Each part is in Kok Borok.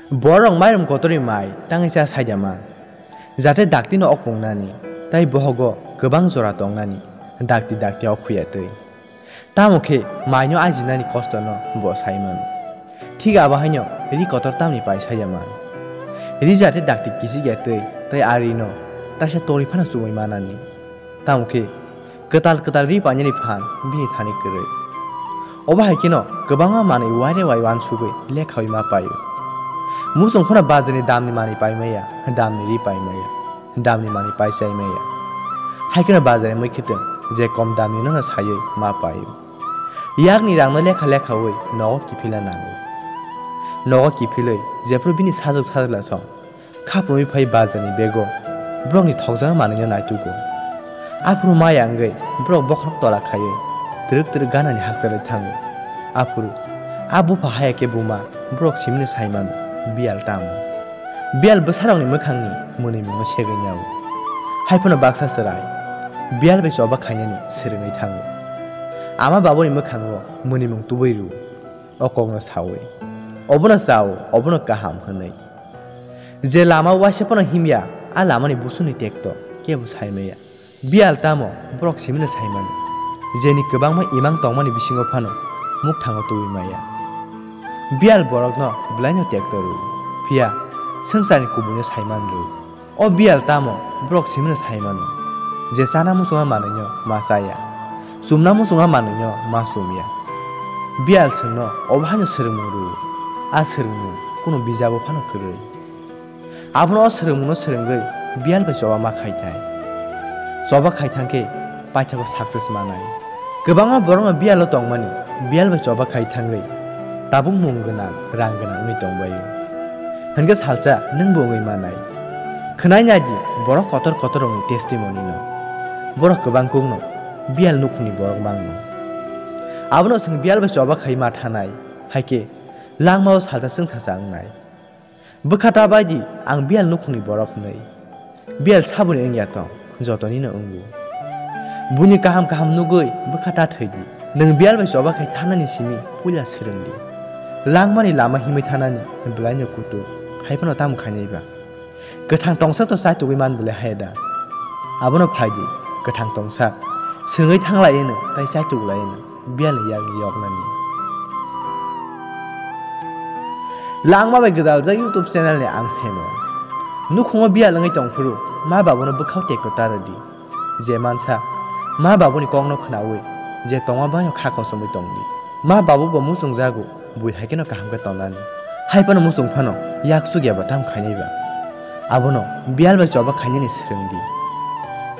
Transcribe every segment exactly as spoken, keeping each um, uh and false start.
Borok mairum kotorni mai tangwi cha saida man, jate dakti no ok pungnani, tai bohogo kwbang jora tongnani, dakti dakti ok khuya twi. Tamo khe mai no ajinani kosto no bo sai mano. Thik abo haino ri kotor tamni pai saya man. Ri jate dakti kichik ya twi, tai a ri no taisa tori phano chumui manani. Tamo khe kwtal kwtal ri painani phan bini thani kwrwi. Obo hai kheno kwbangma manwi waire wai wansugwi lekhawi ma paio. Muchung phano bazarni damni manwi pai maya, damni ri pai maya, damni manwi pai chai maya. Hai kheno bazarni mui khitwng je kom damni no saywi ma paio. Yakni rangno lekha lekhawi nogo kiphilna nango. Nogo kiphilwi jephru bini sajwk sajla song khaprumwi phai bazarni bego borokni thokjak manwino naitugo. Aphuru maya wngwi borok bokhorok tola khaiwi twrwk twrwk ganani hakchalwi thango. Aphuru a bupha haya khe buma borok simino sai mano, biyal tamo. Biyal bwsarokni mwkhangni mwnwimungno segwi nao. Hai phano baksa chwrai biyal bai choba khainani swrwngwi thango. Ama babuni mwkhango mwnwimung tubui rwo. O kokno sawi, "Obono chao, obono kaham," hwnwi. Je lama waisa phano himya, a lamani busuni tekto kebo sai maya. Biyal tamo borok simino sai mano, jeni kwbangma imang tongmani bisingo phano mukthango tubui maya. Biyal borokno bwlaino tekto rwo, phiya swngcharni kubuino sai man rwo. O biyal tamo borok simino sai mano, je chana muchungma manwino ma chaya, chumna muchungma manwino ma chumya. Biyal chwngno obo haino swrwngmung rwo, a swrwngmung kunu bijabo phano kwrwi. Abono o swrwngmungno swrwngwi biyal bai choba ma khai thai. Choba khai thang khe paithago success manai. Kwbangma borokno biyalo tongmani, biyal bai choba khai thangwi tabuk mung gwnang, rang gwnang wngwi tongbaio. Hwnkhe salsa nwngbo wngwi manai. Khwnai nai di borok kotor kotor rokni testimony no. Borok kwbang kukno biyal nukhungni borok mangno. Abono chwng biyal bai choba khai ma thanai, hai khe langmao salsa chwng sasa wngnai. Bwkha ta bai di, ang biyal nukhungni borok hwnwi. Biyal saboni wngya tong, jotonino wngo. Buini kaham kaham nugwi bwkha ta thwi di. Nwng biyal bai choba khai thanani simi puila swrwng di. Langmani lama himwi thanani bwlaino kutuk, hai phano tamo khainai ba? Kwthang tongsa to chaitugwi man bwlai hai da. Abono phai di, kwthang tongsa. Swrwngwi thang lai eno, tai chaituk lai eno. Biyalni yakni yoknani. Langma bai gwdaljak YouTube channel ni ang seno. Nukhungo biyal wngwi tongphuru, ma babuno bwkhao tekto ta rwdi. Je mansa, ma babuni kokno khnaui, je tongma baino kha kosomwi tongdi. Ma babu bo muchungjago, bui hai kheno kaham khe tongnani. Hai phano muchung phano yaksuk ya ba tamo khainai ba. Abono biyal bai choba khainani swrwng di.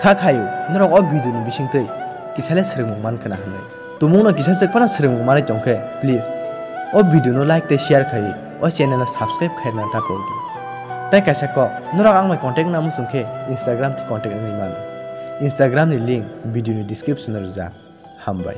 Kha khaio, norok o video ni bisingtwi kisa le swrwngmung man khna hwnwi. Tumungno kisa swk phano swrwngmung manwi tong khe, please, o video no like tei share khaiwi o channel no subscribe khairokna ta kok di. Tai kaisa kok, norok ang bai contact wngna muchung khe Instagram tei contact wngwi mano. Instagram ni link video ni description o rijak. Hambai.